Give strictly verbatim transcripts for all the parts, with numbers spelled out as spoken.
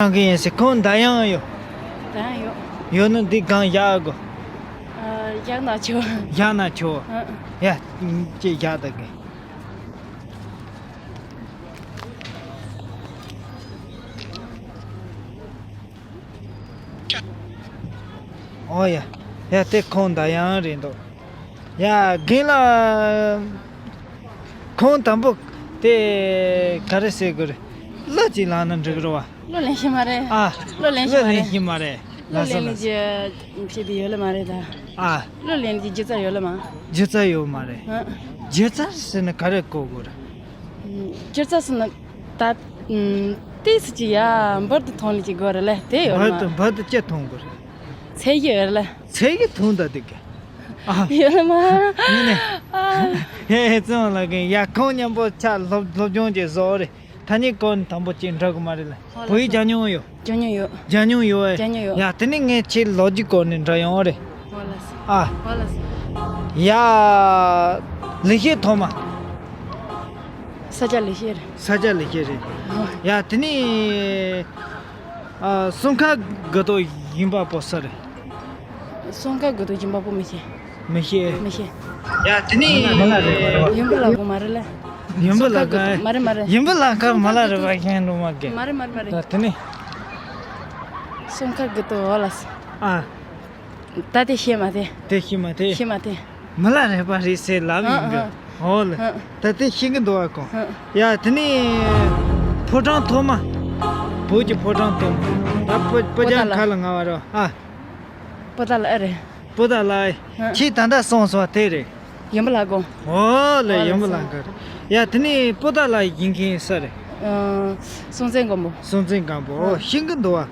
གང་གི་ཡིན་ཟེར། ཁོང་མདའ་ཡང་ཡོད། མདའ་ཡང་ཡོད། ཡོད་ན་འདི་སྒང་བཞག་དགོས། ཨ། བཞག་ན་ཆོག་བཞག་ན་ཆོག་ཨ། ཡ། ཅེས་བཞག་ད་གི། ཨོ་ཡ། ཡ། དེ་ཁོང་མདའ་ཡང་རེད་འདུག་ཡ། རྒན་ལགས། ཁོང་དང་པོ་དེ་ག་རེ་ཟེར་དགོས་རེད། གླུ་ཅིག་བླངས་ན་འགྲིག་རེད་བ། གླུ་ལེན་ཤེས་མ་རེད། ཨ། གླུ་ལེན་ཤེས་མ་རེད། གླུ་ལེན་ཤེས་མ་རེད། ལགས་སོ། གླུ་ལེན་ལགས་སོ། རྒྱུ་བྱེད་པའི་ཡོད་ལ་མ་རེད་ད། ཨ། གླུ་ལེན་རྒྱུ་རྩ་ཡོད་ལ་མ། རྒྱུ་རྩ་ཡོད་མ་རེད། ཨ། རྒྱུ་རྩ་ཟེར་ན་ག་རེ་གོ་དགོས་རེད། རྒྱུ་རྩ་ཟེར་ན་ད། ཏིས་ཀྱི་ཡ་འབུར་དུ་ཐོན་ལ་ཅིག་དགོས་རེད་ལ་དེ་ཡོད་ལ་མ། འབུར་དུ་འབུར་དུ་ཅི་ཐོན་དགོས་རེད། ཚད་ཀྱི་ཡོད་ལ། ཚད་ཀྱི་ཐོན་ད་དེ་ག་ཨ། ཡོད་ལ་མ། ཡིན་ནས། ཨ། ཧེ་ཧེ། བཙོན་ལ་གིན་ཡ། ཁོང་མཉམ་པོ་ཆ་སློབ་སློབ་སྦྱོང་བྱེད་བཟོ་རེད། ཐ་སྙད་སྐོར་དང་པོ་ཅིག་འགྲོ་གི་མ་རེད་ལ། ཨོ་བོད་ཡིག་སྦྱང་མྱོང་ཡོད། སྦྱང་མྱོང་ཡོད། སྦྱང་མྱོང་ཡོད་ཨེ། སྦྱང་མྱོང་ཡོད། ཡ། དེ་ནས་ངས་ཁྱེད་ལོ་རྒྱུས་སྐོར་ནས་འདྲི་ཡོང་རེད། ཨོ་ལགས་སོ། ཨ། ཨོ་ལགས་སོ། ཡ། ལེགས་བཤད་ཐོག་མ། ས་སྐྱ་ལེགས་བཤད་རེད། ས་སྐྱ་ལེགས་བཤད་རེད། ཨོ། ཡ། དེ་ནས། ཨ། གསུམ་ཀ་དགུ་ཐོག་ཡིན་པ་པོ་སུ་རེད། གསུམ་ཀ་དགུ་ཐོག་ཡིན་པ་པོ་མི་ཤེས། མི་ཤེས། མི་ཤེས། ཡ། དེ་ནས་མི་ལ་རེད་པ། ཡོན་པོ་ལགས་གོ་མ་རེད་ལ། ཡོན་པོ་ལགས་གོ་མ་རེད་མ་རེད། ཡོན་པོ་ལགས་གོ་མ་ལ་རེད་པ། ཁྱེད་འགྲོ་མ་གི། མ་རེད་མ་རེད་མ་རེད། ད་དེ་ནས། གསུམ་ཀ་དགུ་ཐོག་ཨོ་ལགས་སོ། ཨ། ད་དེ་ཤེས་མ་དེ། དེ་ཤེས་མ་དེ། ཤེས་མ་དེ། མི་ལ་རེད་པ་རེད་ཟེར་ལབ་ཡིན་གི། ཨ་ཨ། ཨོ་ལེ། ཨ། ད་དེ་ཤེས་གི་འདུག་ཨ་ཁོང་། ཨ། ཡ། དེ་ནས་ཕོ་བྲང་ཐོག་མ། བོད་ཀྱི་ཕོ་བྲང་ཐོག་མ། ད་སྤུ་སྤུ་རྒྱལ་ཁ་ལ་ང་བ་རོ། ཨ། པོ་ཏཱ་ལ་ཨེ་རེད། པོ་ཏཱ་ལ་ཨེ། ཨ། ཁྱེད་ད་ལྟ་སོང་སོང་དེ་རེད། ཡོན་པོ་ལགས་གོ། ཨོ་ལེ། ཨོ་ལེ། ཡོན་པོ་ལགས་གོ། ཡ། དེ་ནས་པོ་ཏཱ་ལ་ཡིན་མཁན་སུ་རེད། ཨ། སྲོང་བཙན་སྒམ་པོ། སྲོང་བཙན་སྒམ་པོ། ཨོ། ཤེས་གི་འདུག་བ།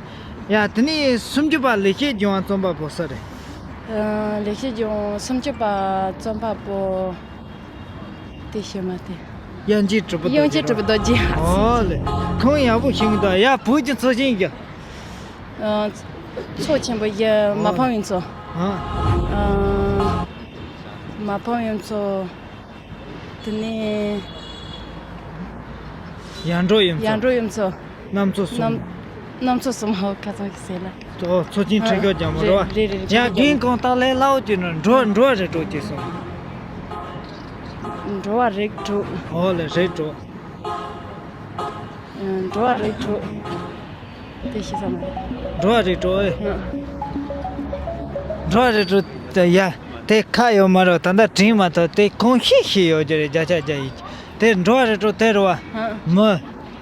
ཡ། དེ་ནས་སུམ་ཅུ་པ་ལེགས་བཤད་ལྗོན་དབང་རྩོམ་པ་པོ་སུ་རེད། ཨ། ལེགས་བཤད་ལྗོན་དབང་སུམ་ཅུ་པ་རྩོམ་པ་པོ། དེ་ཤེས་མ་དེ། དབྱངས་ཅན་གྲུབ་པ་རྡོ་རྗེ། དབྱངས་ཅན་གྲུབ་པ་རྡོ་རྗེ། ཨོ་ལེ། ཁོང་ཡག་པོ་ཤེས་གི་འདུག་ཡ། བོད་ཀྱི་མཚོ་ཆེན་གྱི། ཨ། མཚོ་ཆེན་པོ་བཞི། མ་ཕམ་པའི་མཚོ། ཨ། ཨ། མ་ཕམ་པའི་མཚོ། དེ་ནས། ཡར་འབྲོག་གཡུ་མཚོ། ཡར་འབྲོག་གཡུ་མཚོ། གནམ་མཚོ་གསུམ། གནམ། གནམ་མཚོ་གསུམ། ཧོ། ཁ་ཚང་གི་ཟེར་ལ། ཨོ། མཚོ་ཆེན་ཁྲི་སྐོར་རྒྱ་མོ་རེད་བ། རེད་རེད་རེད། ཡ། རྒན་ཁོང་ཏཱ་ལའི་ལའོ་ཅེ་ནོ་འགྲོ་འགྲོ་རེ་འགྲོ་ཅེས་སོང་། འགྲོ་བ་རིགས་དྲུག་ཨོ་ལེ། རིགས་དྲུག་འགྲོ་བ་རིགས་དྲུག་དེ་ཤེས་ས་མ་རེད། འགྲོ་བ་རིགས་དྲུག་ཨེ། ཨ། འགྲོ་བ་རིགས་དྲུག་དེ་ཡ། དེ་ཁ་ཡོད་མ་རེད། ད་ལྟ་དྲན་མ་ཐུབ། དེ་ཁོང་ཤེས་ཤེས་ཡོད་ཀྱི་རེད། བརྒྱ་ཆ་བརྒྱ་ཡིན་གྱི། དེ་འགྲོ་བ་རིགས་དྲུག་དེ་རེད་བ། ཨ། མི།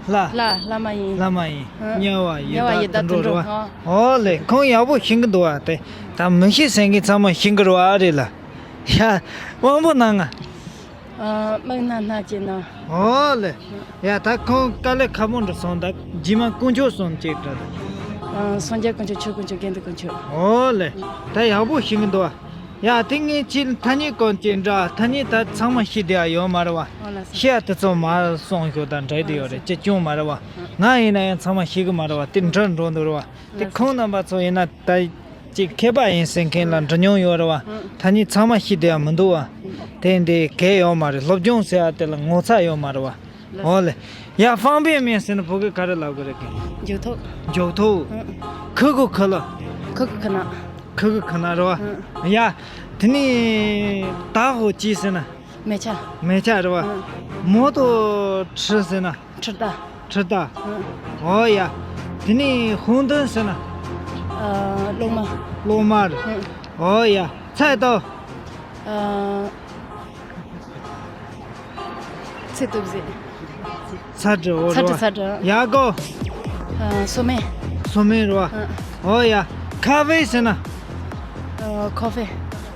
ལྷ། ལྷ། ལྷ་མ་ཡིན། ལྷ་མ་ཡིན། ཨ། དམྱལ་བ་ཡི་དྭགས་དུད་འགྲོ་རེད་བ། ཨ། ཨོ་ལེ། ཁོང་ཡག་པོ་ཤེས་གི་འདུག་བ། དེ་ད་མི་ཤེས་ཟེར་མཁན་ཚང་མ་ཤེས་གི་རེད་བ། ཨ་རེད་ལ། ཡ། དབང་པོ་སྣ་ལྔ། ཨ། དམིགས་སྣ་སྣ་བྱེད་ན། ཨོ་ལེ། ཡ། ད་ཁོང་དཀའ་ལས་ཁག་པོ་འདྲ་སོང་། ད་རྗེས་མ་དཀོན་མཆོག་གསུམ་ཅིག་འདྲ་ད། ཨ། སངས་རྒྱས་དཀོན་མཆོག་ཆོས་དཀོན་མཆོག་དགེ་འདུན་དཀོན་མཆོག་ཨོ་ལེ། ད་ཡག་པོ་ཤེས་གི་འདུག་ཨ། ཡ། དེ་ངས་ཁྱེད་ཐ་སྙད་སྐོར་ཅིག་འདྲ། ཐ་སྙད་ད་ཚང་མ་ཤེས་བསྡད་ཡ་ཡོད་མ་རེད་བ། ཨོ་ལགས་སོ། ཤེས་ཡ་དེ་ཚོ་མར་སོང་ཤོག་ད་འདྲ་བསྡད་ཡོད་རེད། ཅི་སྐྱོན་མ་རེད་བ། ང་ཡིན་ན་ཡང་ཚང་མ་ཤེས་གི་མ་རེད་བ། དེ་འདྲ་འགྲོ་འདུག་རེད་བ། དེ་ཁོང་རྣམ་པ་ཚོ་ཡིན་ན་ད། ཅིག་མཁས་པ་ཡིན་ཟེར་མཁན་ལ་འདྲི་མྱོང་ཡོད་རེད་བ། ཨང་། ཐ་སྙད་ཚང་མ་ཤེས་བསྡད་ཡ་མི་འདུག་བ། ཨང་། དེ་འདི་གལ་ཡོད་མ་རེད། སློབ་སྦྱོང་ཟེར་ཡ་དེ་ལ་ངོ་ཚ་ཡོད་མ་རེད་བ། ལགས། འོ་ལེ། ཡ། 方便面 ཟེར་ན་བོད་སྐད་ག་རེ་ལབ་དགོས་རེད་གི། འཇུག་ཐོ། འཇུག་ཐོ། ཨང་། 可口可乐། 可口可乐། 可口可乐 རེད་བ། ཨང་། ཡ། དེ་ནས་打火机 ཟེར་ན། མེ་ཆ། མེ་ཆ་རེད་བ། ཨང་། 摩托车 ཟེར་ན། 车大། 车大། ཨང་། འོ་ཡ། དེ་ནས་红灯 ཟེར་ན། ཨ། གློག་དམར། གློག་དམར། ཨང་། འོ་ཡ། 菜刀། ཨ། ཚེ་གཏུབ་ཟེར། ཚ་དྲི། འོ་ཚ་དྲི། རེད་བ། ཚ་དྲི། ཡ། གོ། ཨ། སོ་སྨན། སོ་སྨན་རེད་བ། ཨང་། འོ་ཡ། 咖啡 ཟེར་ན། ཨ། ཁོ་ཧྥེ།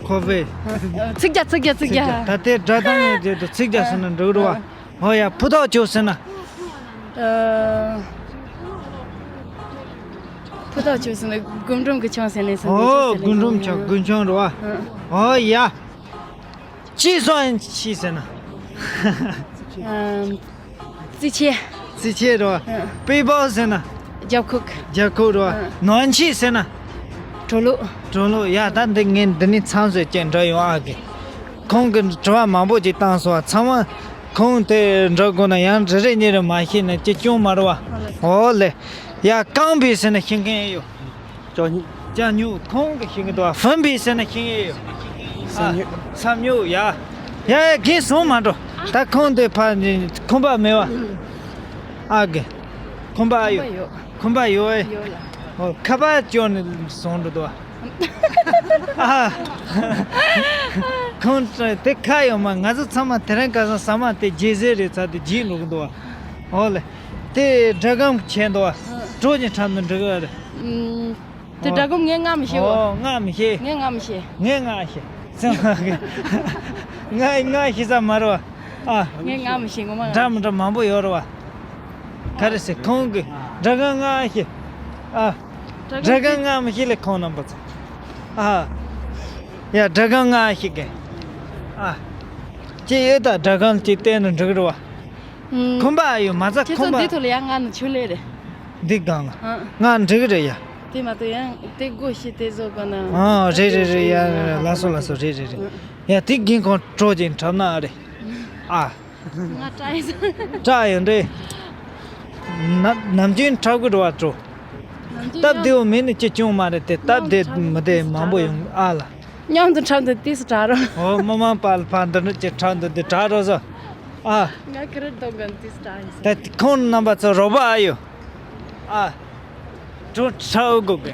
ཁོ་ཧྥེ། ཨ། ཚིག་རྒྱག་ཚིག་རྒྱག་ཚིག་རྒྱག་ད་ལྟའི་སྒྲ་གདངས་ཡོད་དེ་དུ་ཚིག་རྒྱག་ཟེར་ན་འགྲིག་རེད་བ། ཨང་། འོ་ཡ། 葡萄酒 ཟེར་ན། ཨ། 葡萄酒 ཟེར་ན་རྒུན་འབྲུམ་གྱི་ཆང་ཟེར་ནས་ཟེར་ནས། ཨོ། རྒུན་འབྲུམ་ཆང་། རྒུན་ཆང་རེད་བ། ཨང་། འོ་ཡ། 计算器 ཟེར་ན། ཨ། རྩིས་ཆས། རྩིས་ཆས་རེད་བ། ཨང་། 背包 ཟེར་ན། རྒྱབ་ཁུག་རྒྱབ་ཁུག་རེད་བ། ཨང་། 暖气 ཟེར་ན། གྲོ་ལུག་གྲོ་ལུག་ཡ། ད་འདི་ངས་འདི་ནས་མཚམས་བཟོས་ཀྱི་འདྲ་ཡོང་ཨ་གི། ཁོང་གིས་དྲི་བ་མང་པོ་ཅིག་བཏང་སོང་བ། ཚང་མ་ཁོང་དེ་འདྲི་དགོས་ན་ཡང་རེ་རེ་གཉིས་རེ་མ་ཤེས་ན་ཅི་སྐྱོན་མ་རེད་བ། ཨོ་ལེ། ཡ། རྐང་པའི་ཟེར་ན་ཤེས་མཁན་ཡོད། ཅོ་ཉི། ཅ་ཉུ་ཁོང་གི་ཤེས་ཀྱི་འདུག་ཨ། ཧྥུན་པའི་ཟེར་ན་ཤེས་མཁན་ཡོད། ཨ། སམ་ཉུ། སམ་ཉུ་ཡ། ཡ་ཡ་རྒན་སོང་མ་འགྲོ། ད་ཁོང་དེ་ཕ་ནི་ཁོམ་པ་མེད་བ། ཨ་རྒན། ཁོམ་པ་ཡོད། ཁོམ་པ་ཡོད་ཨེ། ཡོད་ལ། ཨོ་ཁ་པར་སྐྱོར་ནས་སོང་འགྲོ་འདུག་ཨ། ཨ། ཁོང་དེ་ཁ་ཡོད་མ། ང་ཚོ་ཚང་མ་དེ་རིང་ཁ་སང་ཟ་མ་དེ་རྒྱལ་སྲས་རེད་ཚ་དེ་རྒྱས་འགྲོ་གི་འདུག་ཨ། ཨོ་ལེ། དེ་སྒྲ་སྒམ་ཆེན་འདུག་ཨ། གྲོགས་ཀྱི་འཁྲབ་ནས་འགྲིག་གི་རེད། ཨུམ། དེ་སྒྲ་སྒམ་ངས་ང་མི་ཤེས་བ། ཨོ་ང་མི་ཤེས། ངས་ང་མི་ཤེས། ངས་ང་ཤེས། ང་ང་ཤེས་ས་མ་རེད་བ། ཨ། ངས་ང་མི་ཤེས་ངོ་མ་ང་། འདྲ་མི་འདྲ་མང་པོ་ཡོད་རེད་བ། ག་རེ་ཟེར་ཁོང་གི་སྒྲ་སྒམ་ང་ཤེས། ཨ། སྒྲ་སྒམ་ང་མི་ཤེས་ལེ་ཁོང་རྣམ་པ་ཚོ། ཨ། ཡ་སྒྲ་སྒམ་ང་ཤེས་གི། ཨ། ཅི་ཡོད་ད་སྒྲ་སྒམ་ཅིག་བསྟན་ནས་འགྲིག་རེད་བ། ཁོམ་པ་ཡོད་མ་ཚ་ཁོམ་པ། ཁྱེད་ཚོ་འདི་ཐོག་ལ་ཡང་ང་ནི་ཆུ་ལེ་རེད། འདི་སྒང་ལ། ཨ། ང་འགྲིག་རེད་ཡ། དེ་མ་གཏོགས་ཡང་དེ་སྒོ་ཕྱེ་དེ་བཟོ་དགོས་ན། ཨ་རེད་རེད་རེད་ཡ། ལགས་སོ་ལགས་སོ། རེད་རེད་རེད། ཡ་དེ་རྒན་ཁོང་གྲོགས་ཀྱི་འཁྲབ་ན་ཨ་རེད། ཨ། ང་སྐྲག་ཡིན། སྐྲག་ཡོད་རེད། ན་ནམ་རྒྱུན་འཁྲབ་གི་རེད་བ་གྲོགས། ནམ་རྒྱུན་སྟབས་བདེ་བོ་མེད་ནི་ཅི་བྱུང་མ་རེད་དེ། སྟབས་བདེ་མི་བདེ་མང་པོ་ཡོང་ཨ་ལ། མཉམ་དུ་འཁྲབ་འདུག་ཏིས་དྲག་རོགས། ཨོ་མི་མང་པ་ལ་ཕར་འདི་འདྲ་ཅིག་འཁྲབ་འདུག་འདི་དྲག་རོགས་སོ། ཨ། ང་ཁི་རི་དོ་གན་ཏིས་དྲག་ཡིན། ད་ཁོང་རྣམ་པ་ཚོ་རོགས་པ་ཨ་ཡོད། ཨ། གྲོགས་འཁྲབ་དགོས་གི།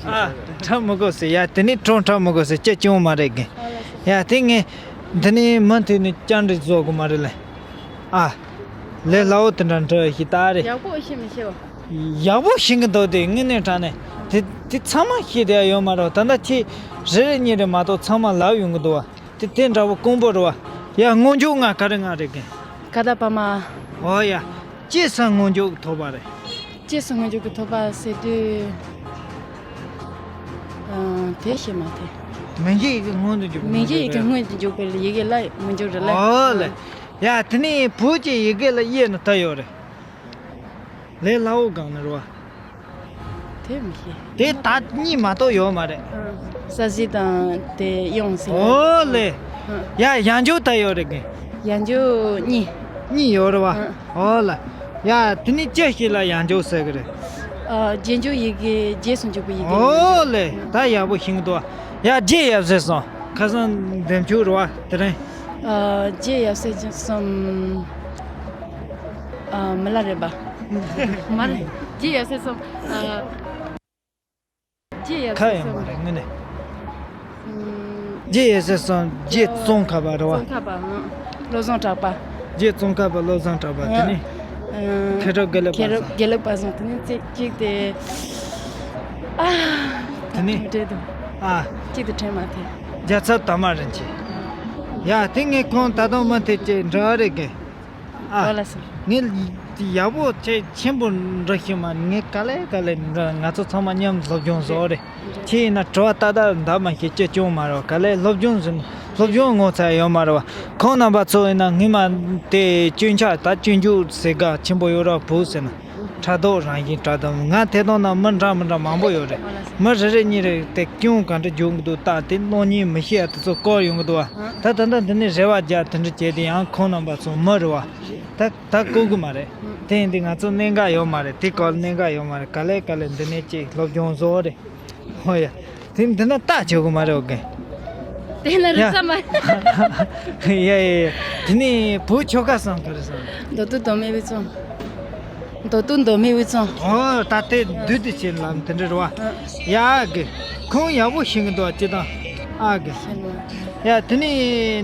ཨ། འཁྲབ་མི་དགོས་ཟེར་ཡ། དེ་ནས་གྲོགས་འཁྲབ་མི་དགོས་ཟེར་ཅི་བྱུང་མ་རེད་གི། ཡ་དེ་ངས་འདི་ནས་མུ་མཐུད་ནས་བཅར་འདྲི་བཟོ་དགོས་མ་རེད་ལེ། ཨ། ལས་སླ་བོ་དེ་འདྲ་འདྲ་ཞིག་ད་རེད། ཡག་པོ་ཤེས་མི་ཤེས་བ། ཡག་པོ་ཤེས་གི་འདུག་དེ་དངོས་གནས་དྲང་གནས། དེ་དེ་ཚང་མ་ཤེས་བསྡད་ཡོད་མ་རེད། ད་ལྟ་ཁྱེད་རེ་རེ་གཉིས་རེ་མ་གཏོགས་ཚང་མ་ལབ་ཡོང་གི་འདུག་བ། དེ་དེ་འདྲ་བོ་དཀོན་པོ་རེད་བ། ཡ་སྔོན་འཇུག་ང་ག་རེ་ང་རེད་གི། ཀ་ད་པ་མ། ཨོ་ཡ། ཅི་སང་སྔོན་འཇུག་ཐོབ་པ་རེད། ཅི་སང་སྔོན་འཇུག་གི་ཐོབ་པ་ཟེར་དུས། ཨ། དེ་ཤེས་མ་དེ། མིང་གཞི་ཡི་གེ་སྔོན་དུ་འཇུག་པའི། མིང་གཞི་ཡི་གེ་སྔོན་དུ་འཇུག་པའི་ཡི་གེ་ལ་སྔོན་འཇུག་རེད་ལ། ཨོ་ལེ། ཡ་དེ་ནས་བོད་ཀྱི་ཡི་གེ་ལ་དབྱེ་ན་ད་ཡོད་རེད། ལས་སླ་བོ་སྒང་ནས་རེད་བ། དེ་མི་ཤེས། དེ་ད་གཉིས་མ་གཏོགས་ཡོད་མ་རེད། ཨ། ས་གཞི་དང་དེ་དབྱངས་ཟེར་ན། ཨོ་ལེ། ཨ། ཡ་ཡང་འཇུག་ད་ཡོད་རེད་གི། ཡང་འཇུག་གཉིས། གཉིས་ཡོད་རེད་བ། ཨ། ཨོ་ལེ། ཡ་དེ་ནས་ཅི་ཞིག་ལ་ཡང་འཇུག་ཟེར་གི་རེད། ཨ། རྗེས་འཇུག་ཡི་གེ་རྗེས་སུ་འཇུག་པའི་ཡི་གེ། ཨོ་ལེ། ད་ཡག་པོ་ཤེས་གི་འདུག་ཡ་རྗེ་ཡབ་སྲས་གསུམ་ཁ་སང་འདེམས་ཆུག་རེད་བ་དེ་རིང་། ཨ། རྗེ་ཡབ་སྲས་གསུམ། ཨ། མི་ལ་རས་པ། མ་རེད། རྗེ་ཡབ་སྲས་གསུམ། ཨ། རྗེ་ཡབ་ཁ་སྲས་ཡང་མ་གསུམ། རེད་དངོས་གནས། ཨུམ། རྗེ་ཡབ་སྲས་གསུམ། རྗེ་ཙོང་ཁ་པ་རེད་བ། ཙོང་ཁ་པ། ཨང་། བློ་བཟང་གྲགས་པ། རྗེ་ཙོང་ཁ་པ་བློ་བཟང་གྲགས་པ། དེ་ནས་ཨང་། མཁས་གྲུབ་དགེ་ལེགས་པ་མཁས་གྲུབ་བཟང་། དགེ་ལེགས་པ་བཟང་། དེ་ནས་ཚེ་གཅིག་དེ། ཨ། དེ་ནས་མི་འདྲེ་དུ། ཨ། གཅིག་དེ་དྲན་མ་ཐེ། རྒྱལ་ཚབ་དར་མ་རིན་ཆེན། ཡ་དེ་ངས་ཁོང་ད་དུང་མུ་མཐུད་ཀྱི་འབྲེལ་བ་རེད་གི། ཨ། ཨོ་ལགས་སོ། ངས་ཡག་པོ་ཆེ་ཆེན་པོ་འདྲ་ཞིག་མ། ངས་ག་ལེ་ག་ལེ་འདྲ། ང་ཚོ་ཚང་མ་མཉམ་སློབ་སྦྱོང་བཟོ་རེད། ཁྱེད་ཡིན་ན་དྲི་བ་ཏག་ཏག་འདྲ་མ་ཞིག་ཅི་བྱུང་མ་རེད། ག་ལེ་སློབ་སྦྱོང་ཟིན་སློབ་སྦྱོང་ངོ་ཚ་ཡོད་མ་རེད་བ། ཁོང་རྣམ་པ་ཚོ་ཡིན་ན་སྔོན་མ་དེ་སྤྱོད་འཆར་ད་སྤྱོད་འཇུག་ཟེར་ག་ཆེན་པོ་ཡོད་ར་བུ་ཟེར་ན། ཕྲག་དོག་རང་བཞིན་ཕྲག་དོག་ང་དེ་དང་ན་མི་འདྲ་མི་འདྲ་མང་པོ་ཡོད་རེད། མི་རེ་རེ་གཉིས་རེ་དེ་སྐྱོན་ག་འདྲ་འཇུག་གི་འདུག་ད་དེ་གློག་བརྙན་མི་ཤེས་ཡ་དེ་ཚོ་བཀོད་ཡོང་གི་འདུག་བ། ད་ད་ལྟ་འདི་ནས་རེ་བ་རྒྱག་དེ་འདྲ་བྱས་ཏེ་ཡང་ཁོང་རྣམ་པ་ཚོ་མི་རེད་བ། ད་ད་བཀོད་གི་མ་རེད། དེ་ཡིན་དུས་ང་ཚོ་གནད་འགག་ཡོད་མ་རེད། དེ་སྐོར་གནད་འགག་ཡོད་མ་རེད། ག་ལེ་ག་ལེ་འདི་ནས་ཅིག་སློབ་སྦྱོང་བཟོ་རེད། ཧོ་ཡ། དེ་འདི་ན་ལྟ་བྱེད་དགོས་མ་རེད། ཨོ་གེ། དེ་ན་རིག་ས་མ། ཡ་ཡ་ཡ། དེ་ནས་བུ་ཆོ་ག་སང་ག་རེ་སང་། མདོ་སྟོད་མདོ་སྨད་དབུས་གཙང་། མདོ་སྟོད་མདོ་སྨད་དབུས་གཙང་། ཨོ་ད་ལྟའི་བདུད་དེ་ཆེན་ལམ་དེ་འདྲ་རེད་བ། ཡ་གེ། ཁོང་ཡག་པོ་ཤེས་གི་འདུག་ཅི་དང་། ཨ་གེ། ཤེས་ན། ཡ་དེ་ནས་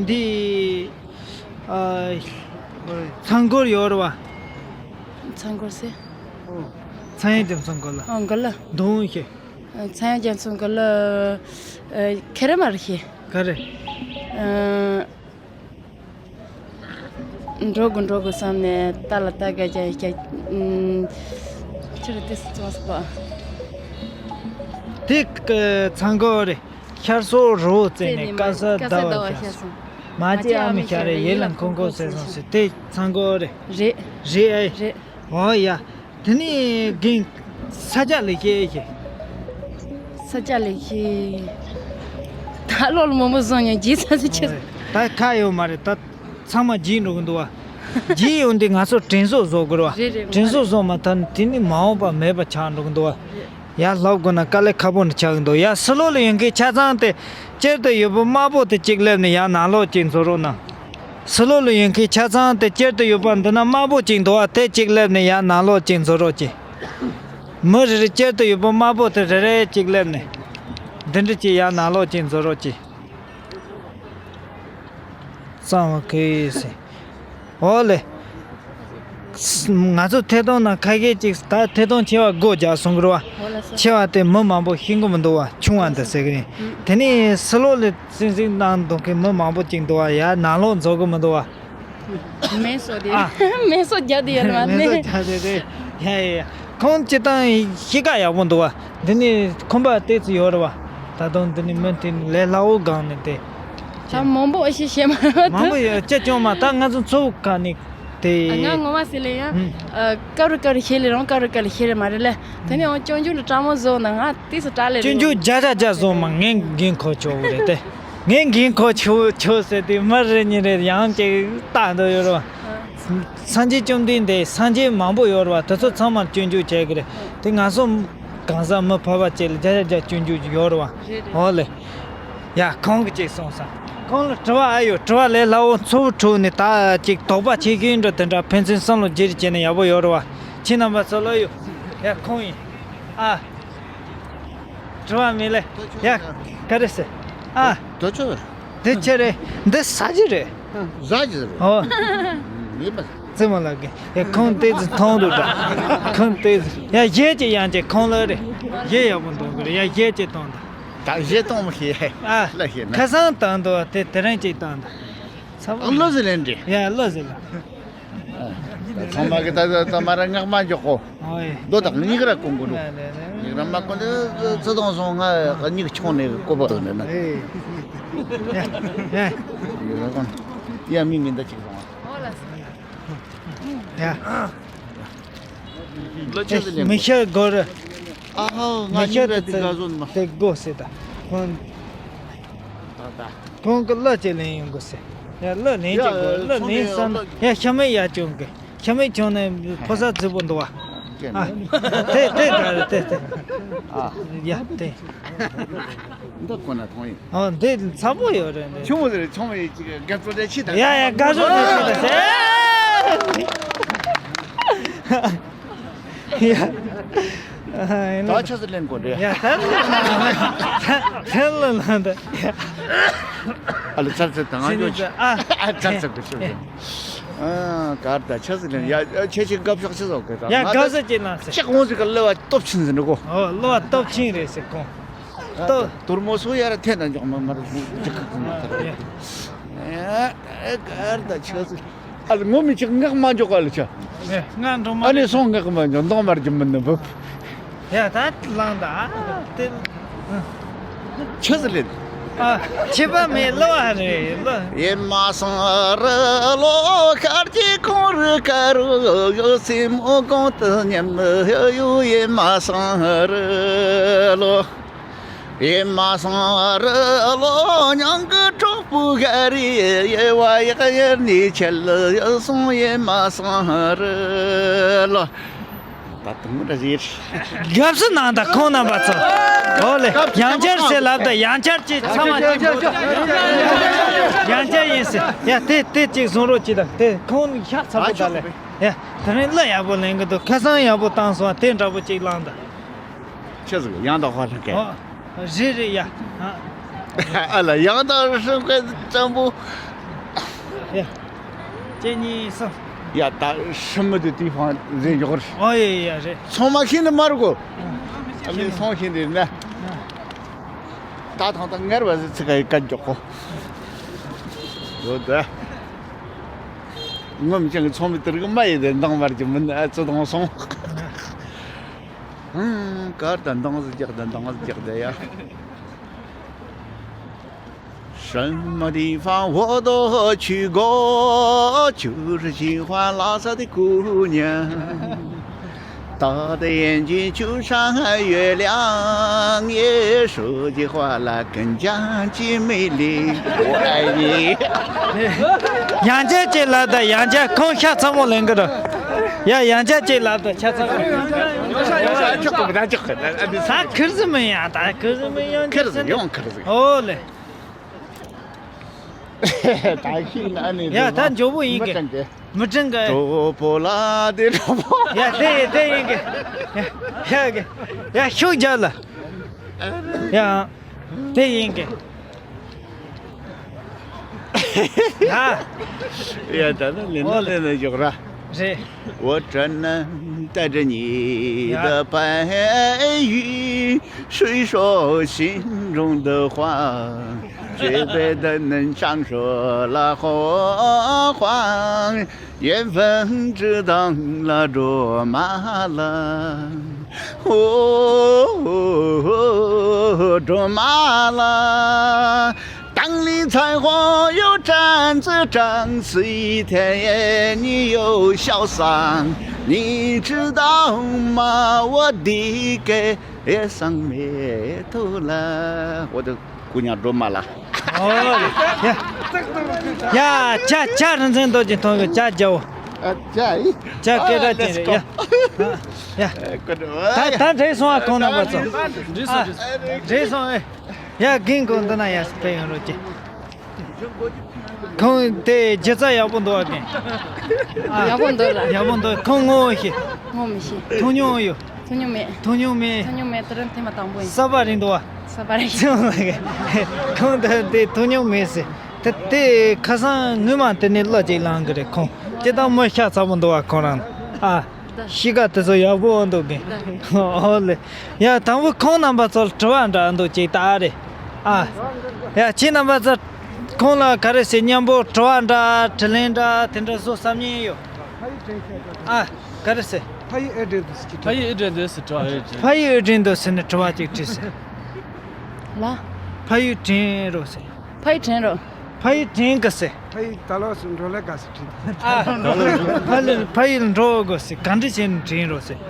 འདི། ཨ། ཚང་སྐོར་ཡོད་རེད་བ། ཚང་སྐོར་ཟེར། ཚངས་དབྱངས་རྒྱ་མཚོ་སྐོར་ལ། ཨ་འགོ་ལ། མདོ་དབུས་ཤེས། ཚངས་དབྱངས་རྒྱ་མཚོ་སྐོར་ལ། ཨ་ཁེ་རེ་མ་རེད་ཤེས། ག་རེ། ཨ་འགྲོ་དགོས་འགྲོ་དགོས་བསམ་ནས་ལྟ་ལ་ལྟ་ག་རྒྱ་རྒྱ། ཨུམ། ཁྱོད་ར་དེ་སུ་ཙོགས་པ། དེ་ཚང་སྐོར་རེད། ཤར་སོག་རི་བོ་རྩེ་ནས། དཀར་གསལ་ཟླ་བ་ཤར་སོང་། མ་སྐྱེས་ཨ་མའི་ཞལ་རས་ཡིད་ལ་འཁོར་འཁོར་ཟེར་སོང་ཟེར། དེ་ཚང་སྐོར་རེད། རེད། རེད་ཨེ། རེད། ཨོ་ཡ། དེ་ནས་རྒན་ས་སྐྱ་ལེགས་བཤད་ཨེ་ཤེས། ས་སྐྱ་ལེགས་བཤད། ད་ལོ་ལ་མང་པོ་བཟང་ཡང་རྗེས་ས་ཚེ་ཆེ། ད་ཁ་ཡོད་མ་རེད། ད་ཚང་མ་རྗེས་འགྲོ་གི་འདུག་བ། རྒྱུས་ཡོང་དུས་ང་ཚོ་དྲིན་གཟོ་བཟོ་དགོས་རེད་བ། རེད་རེད། དྲིན་གཟོ་བཟོ་མ་ཐུབ་ན་དེ་ནི་མ་འོངས་པ་མེད་པ་ཆགས་འགྲོ་གི་འདུག་བ། རེད། ཡར་ལྷོ་དགོས་ན་དཀའ་ལས་ཁག་པོ་འདྲ་ཆགས་ཀྱི་འདུག། ཡར་ཕྱི་ལོགས་ལ་ཡོང་མཁན་ཆ་ཚང་དེ་སྤྱིར་དུ་ཡོད་པ་དམར་པོ་དེ་གཅིག་སླེབས་ནས་ཡར་ནང་ལོགས་གཅིག་འཛུལ་རོགས་གནང་། ཕྱི་ལོགས་ལ་ཡོང་མཁན་ཆ་ཚང་དེ་སྤྱིར་དུ་ཡོད་པ་འདི་ན་དམར་པོ་གཅིག་འདུག་བ། དེ་གཅིག་སླེབས་ནས་ཡར་ནང་ལོགས་གཅིག་འཛུལ་རོགས་གྱིས། མི་རེ་རེ་སྤྱིར་དུ་ཡོད་པ་དམར་པོ་དེ་རེ་རེ་གཅིག་སླེབས་ནས། འདི་འདྲ་གཅིག་ཡར་ནང་ལོགས་གཅིག་འཛུལ་རོགས་གྱིས། གཙང་བ་གི་ཟེར། འོ་ལེ། ང་ཚོ་ཐད་གཏོང་ནང་ཁ་ཤས་ཅིག་ད་ཐད་གཏོང་ཆེ་བ་སྒོ་རྒྱག་སོང་གི་རེད་བ། འོ་ལགས་སོ། ཆེ་བ་དེ་མི་མང་པོ་ཤེས་གི་མི་འདུག་བ། ཆུང་བ་འདི་ཟེར་གི་རེད། ཨུམ། དེ་ནས་ཕྱི་ལོགས་ལ་སིང་སིང་གནང་འདུག་མཁན་མི་མང་པོ་ཅིག་འདུག་བ། ཡར་ནང་ལོགས་འཛུལ་གི་མི་འདུག་བ། མེ་སོ་དེ། ཨ། མེ་སོ་རྒྱག་དེ་ཡོད་མ་མེ་སོ་རེད། རྒྱག་དེ་རེད། ཡ་ཡ་ཡ། ཁོང་སྤྱིར་བཏང་གཤིས་ཀ་ཡག་པོ་འདུག་བ། འདི་ནི་ཁོམ་པ་ཏོག་ཙམ་ཡོད་རེད་བ། ད་དུང་འདི་ནི་མི་དེ་ལས་སླ་བོ་སྒང་ནས་དེ། ད་མང་པོ་ཨེ་ཤེས་ཤེས་མ་རེད། མང་པོ་ཡོད་ཅེས་ཅུང་མ། ད་ང་ཚོ་མཚོ་བོད་ཁ་ནས་དེ། ང་ངོ་མ་ཟེར་ལེ་ཡ། ཨུམ། ཀ་རུ་ཀ་རུ་ཤེས་ལེ་རང་ཀ་རུ་ཀ་རུ་ཤེས་ལེ་མ་རེད་ལེ། དེ་ནས་འོ་སྤྱོད་འཇུག་ལ་སྤྲང་མོ་བཟོ་ན་ང་ཏོག་ཙམ་སྐྲག་ལེ་རེད། སྤྱོད་འཇུག་བརྒྱ་ཆ་བརྒྱ་བཟོ་མ་ངས་འགན་འཁུར་ཆོག་གི་རེད་དེ། ངས་འགན་འཁུར་ཆོག་ཆོག་ཟེར་དུས་མི་རེ་གཉིས་རེ་ཡང་ཅིག་ལྟ་འདོད་ཡོད་རེད་བ། སངས་རྒྱས་བཅོམ་ལྡན་འདས་སངས་རྒྱས་མང་པོ་ཡོད་རེད་བ། དེ་ཚོ་ཚང་མར་སྤྱོད་འཇུག་བྱེད་གི་རེད། དེ་ང་ཚོ་གང་ཟག་མི་ཕལ་པ་ཅིག་ལ་བརྒྱ་ཆ་བརྒྱ་སྤྱོད་འཇུག་ཡོད་རེད་བ། རེད་རེད། འོ་ལེ། ཡ་ཁོང་གིས་ཅིག་གསུངས་སོང་། ཁོང་ལ་དྲི་བ་ཨ་ཡོད། དྲི་བ་ལས་སླ་བོ། མཚོ་བོད་ཁུལ་ནས་ད་ཅིག་དོགས་པ་ཆེ་ཤོས་འདྲ་དེ་འདྲ་ཕན་ཚུན་བསམ་བློ་བརྗེ་རེས་བྱས་ན་ཡག་པོ་ཡོད་རེད་བ། ཁྱེད་རྣམ་པ་ཚོ་ལ་ཡོད། ཡ་ཁོང་ཡིན། ཨ། དྲི་བ་མེད་ལེ། ཡ། ག་རེ་ཟེར། ཨ། དོ་ཆོ། འདི་ཆི་རེད། འདི་ཟ་རྒྱུ་རེད། ཟ་རྒྱུ་རེད། ཨོ། མེད་པ། ཙི་མ་ལགས་ཀྱིས་ཡ་ཁོང་ཏོག་ཙམ་འཐུང་འདུག་ད། ཁོང་ཏོག་ཙམ། ཡ་གཞས་ཅིག་ཡང་ཅིག་ཁོང་ལ་རེད། གཞས་ཡག་པོ་འདོན་གི་རེད། ཡ་གཞས་ཅིག་བཏང་ད། ད་གཞས་གཏོང་མི་ཤེས། ཨ། ལ་ཤེས་ན། ཁ་སང་བཏང་འདུག་དེ་དེ་རིང་ཅིག་བཏང་ད། ཚ་བོ། བློ་ཟེར་ལེན་འདྲི། ཡ་བློ་ཟེར་ལ། ཚང་མ་གི་ད་ད་ད་མ་ར་ངག་མ་འཇོག་གོ། ཨོ་ཡེ། རྡོ་དང་སྙིགས་ར་ཀུན་ཀུན་འགྲོ། ལ་ལ་ལ། སྙིགས་ར་མ་ཀུན་ཏུ་བརྩི་དང་སོང་ང་སྙིགས་ཆུང་ནས་བཀོད་པ་དང་ནི་ན། ཨེ། ཡ་ཡ། ཡ་མི་མི་འདའ་ཅིག་སོང་ང་། ཡ། ལོ་ཆེ་ཟེར་ལེན་མི་ཤེས་གོ་ར། ཨ་ཧོ། ང་མི་ཤེས་ཡིན་ར་དེ་དེ་ག་བཟོ་ནི་མ། དེ་གོ་ཟེར་ད། ད་ད། ཁོང་གི་གླུ་ཅིག་ལེན་ཡོང་དགོས་ཟེར། ཡ་གླུ་ལེན་ཅིག་དགོས། ཡ་གླུ་ལེན་བསམ་ན། ཡ་ཤ་མེད་ཡ་བྱུང་གི། ཤ་མེད་བྱུང་ནས་ཕོ་གསར་རྫིག་པོ་འདུག་བ། ཨ། དེ་དེ་ག་རེད་དེ་དེ། ཨ། ཡ་དེ། འདི་ཁོ་ན་མཐོང་ཡིན། ཨ་འདི་ཚ་པོ་ཡོད་རེད་འདི། ཆུང་མོ་ཟེར་ཆུང་མོ་ཡིན་ཅིག་དགའ་སྤྲོ་ལས་ཕྱི་དང་། ཡ་ཡ་དགའ་སྤྲོ་ལས་ཕྱི་དང་ཟེར། ཡ། ད་ཆ་ཚ་ལེན་དགོས་རེད། ཡ་ད་ལ་ད་ལ་ལ་ད། ཨ་ལ་ཚར་ཚར་དང་ང་ཚོ་ཨ་ཨ་ཚར་ཚར་དུ་ཤོག་ཡ། ཨ་གར་ད་ཆ་ཚ་ལེན་ཡ་ཁྱེད་ཀྱི་དགའ་ཕྱོགས་ཆེ་ཟོག་གི་ད་ཡ་ང་དགའ་ཚོ་ཅི་ལ་ཟེར། ཅག་ངོ་ཟིག་ག་ལ་བ་སྟོབས་ཆེན་ཟིན་འགྲོ་གོ། ཨོ་ལ་བ་སྟོབས་ཆེན་རེད་ཟེར་གོ། ད་སྟོབས། དུར་མོ་སུ་ཡར་ཐེན་ན་འཇོག་མ་མར་འཇིག་གི་ཀུན་མ་ཐར། ཡ། ཨེ་གར་ད་ཆ་ཚ། ཨ་ལ་ངོ་མི་ཆེ་ངག་མ་འཇོག་ཨ་ལ་ཆ། ཨེ་ང་འགྲོ་མ། ཨ་ནི་སོང་ངག་མ་འཇོག་འདང་མར་གྱི་མིན་ནི་བུ། ཡ་ད་ལང་ད་ཨ་དེ། ཆི་ཟིག་ལེན། ཨ་ཆི་པ་མེད་ལོ་ཨ་རེ་ལོ། ཡེ་མ་སང་རི་ལོ་ཤར་གྱི་གངས་རི་ཀ་རུ་ཡོད་སེ་མོ་གང་དུ་ཉམས་ཡོད་ཡེ་མ་སང་རི་ལོ། ཡེ་མ་སང་རི་ལོ་ཉང་གི་གྲོགས་པོ་ག་རེ་ཡེ་བ་ཡག་ཡེ་ནི་ཆེ་ལ་ཡེ་སོང་ཡེ་མ་སང་རི་ལོ། ད་དུང་ར་ཟེར། དགའ་བསུ་གནང་དང་ཁོང་རྣམ་པ་ཚོ། ཨོ་ལེ་ཡང་བསྐྱར་ཟེར་ལབ་དང་ཡང་བསྐྱར་གྱིས་ཚང་མ་གཅིག་ཡང་བསྐྱར་ཡིན་ཟེར། ཡ་དེ་དེ་གཅིག་བཟུང་རོགས་གྱིས་དང་དེ་ཁོང་ཤག་ཚ་པོ་ད་ལེ། ཡ་དེ་རིང་གླུ་ཡག་པོ་ལེན་གི་འདུག་ཁ་སང་ཡག་པོ་བཏང་སོང་དེ་འདྲ་པོ་གཅིག་བླངས་དང་། ཆི་ཟིག་ཡང་དག་ཧ་ལྷག་གི། ཨོ། རེད་རེད་ཡ། ཨ། ཨ་ལ་ཡང་དག་ཧྲིམ་གི་ཙམ་པོ། ཡ། གཅིག་གཉིས་གསུམ། ཡ་ད་ཧྲིམ་མི་དེ་དེའི་ཕང་རེད་འཇོག་རེད། ཨོ་ཡ་ཡ་རེད། ཚང་མ་ཤེས་ནི་མ་རུ་གོ། ཨ་མི་སོང་ཤེས་ནི་ན། ད་ཐང་ད་ངར་བ་ཟི་ཚི་ག་ཡི་ཀ་འཇོག་གོ། ཡོད་ད། ངོམ་ཅང་གི་ཚང་མི་དེར་གི་མ་ཡི་དེ་འདང་བར་གྱི་མིན་ཨ་ཙི་དང་སོང་། ཧུང་། གར་དང་འདང་ཟིག་རྒྱག་དང་འདང་ཟིག་རྒྱག་དང་ཡ། 他的眼睛就像月亮，也说起话来更加既美丽。我爱你。ཡང་བསྐྱར་གཅིག་ལབ་དང་། ཡང་བསྐྱར། ཁོང་ཤ་ཚ་མོ་ལེན་གི་རེད། ཡ། ཡང་བསྐྱར་གཅིག་ལབ་དང་། ཤ་ཚ་མོ། ཡོང་ཤ་ཡོང་ཤ་ཆོག་གི་མི་འདུག་ཆོག་གི་མི་འདུག་ད་ཁིར་ཟི་མི་ཡང་ད་ཁིར་ཟི་མི་ཡང་ཁིར་ཟི་ཡོང་ཁིར་ཟི། ཨོ་ལེ། ད་ཤིག་ན་ནི་ཡ། ད་འཇོག་པོ་ཡིན་གི། མི་དྲན་གི། གྲོགས་པོ་ལ་དེ་གྲོགས་པོ། ཡ། དེ་དེ་ཡིན་གི། ཡ་ཡ་གི། ཡ། ཤུགས་རྒྱབ་ལ། ཡ། དེ་ཡིན་གི། ཡ། ཡ། ད་ནི་ལེན་ན་ལེན་ན་འཇོག་ར། རེད། 我只能带着你的白云，诉说心中的话，举杯对能唱出了火花，缘分只等了竹马郎。哦，竹马郎。 当你在花园站着站西天，你又潇洒，你知道吗？我的歌上没头了，我的姑娘竹马郎。ཨོ་ཡ། ཡ། ཇ་ཇ་རིན་ཆེན་རྡོ་རྗེ་མཐོང་གི། ཇ་རྒྱག་འོ། ཨ། ཇ་ཡི། ཇ་སྐད་གྲགས་ཅན་རེད། ཡ་ཡ། ད་ད་འགྲིག་སོང་ཨ། ཁོང་རྣམ་པ་ཚོ། འགྲིག་སོང་། ཨ། འགྲིག་སོང་། འགྲིག་སོང་ཨེ། ཡ། རྒན་ཁོང་འདི་ན་ཡར་ཕེབས་ཡོང་རོགས་གྱིས། ཁོང་དེ་སྒྱུ་རྩལ་ཡག་པོ་འདུག་བ། རྒན། ཨ། ཡག་པོ་འདུག་ལ། ཡག་པོ་འདུག་ཁོང་ངོ་ཤེས། ངོ་མི་ཤེས། མཐོང་མྱོང་ཡོད། མཐོང་མྱོང་མེད། མཐོང་མྱོང་མེད། མཐོང་མྱོང་མེད། དེ་རིང་ཐེངས་མ་དང་པོ་ཡིན། གསར་པ་རེད་འདུག་བ། གསར་པ་རེད། ཁོང་དེ་དེ་མཐོང་མྱོང་མེད་ཟེར། དེ་དེ་ཁ་སང་ངོ་མ་དེ་ནས་གླུ་ཅིག་བླངས་གི་རེད་ཁོང་། ཅི་ལྟར་མི་ཤ་ཚ་པོ་འདུག་བ་ཁོ་རང་། ཨ། གཤིས་ཀ་དེ་ཚོ་ཡག་པོ་འདུག་གི། ཨོ་ལེ། ཡ། དང་པོ་ཁོང་རྣམ་པ་ཚོར་དྲི་བ་འདྲ་འདུག་ཅིག་ད་རེད། ཨ། ཡ། ཁྱེད་རྣམ་པ་ཚོ་ཁོང་ལ་ག་རེ་ཟེར། མཉམ་པོ་དྲི་བ་འདྲ་དྲིས་ལན་འདྲ་དེ་འདྲ་བཟོ་བསམ་ཉེན་ཡོད། ཨ། ག་རེ་ཟེར། ཕ་ཡུལ་ཨེ་འདྲ་འདུག་ཟེར་གྱི། ཕ་ཡུལ་ཨེ་འདྲ་འདུག་ཟེར་དྲི་བ་ཡོད་ཀྱི། ཕ་ཡུལ་ཨེ་འདྲ་འདུག་ཟེར་ནས་དྲི་བ་ཅིག་དྲིས་ཟེར། ལ། ཕ་ཡུལ་དྲན་རོགས་ཟེར། ཕ་ཡུལ་དྲན་རོགས། ཕ་ཡུལ་དྲན་དགོས་ཟེར། ཕ་ཡུལ་ད་ལོགས་སུ་འགྲོ་ལས་དགའ་ཟེར་དྲན། ཨ། ཕ་ཡུལ་ཕ་ཡུལ་འགྲོ་དགོས་ཟེར། ག་འདྲ་བྱས་ནས་དྲན་རོགས་ཟེར།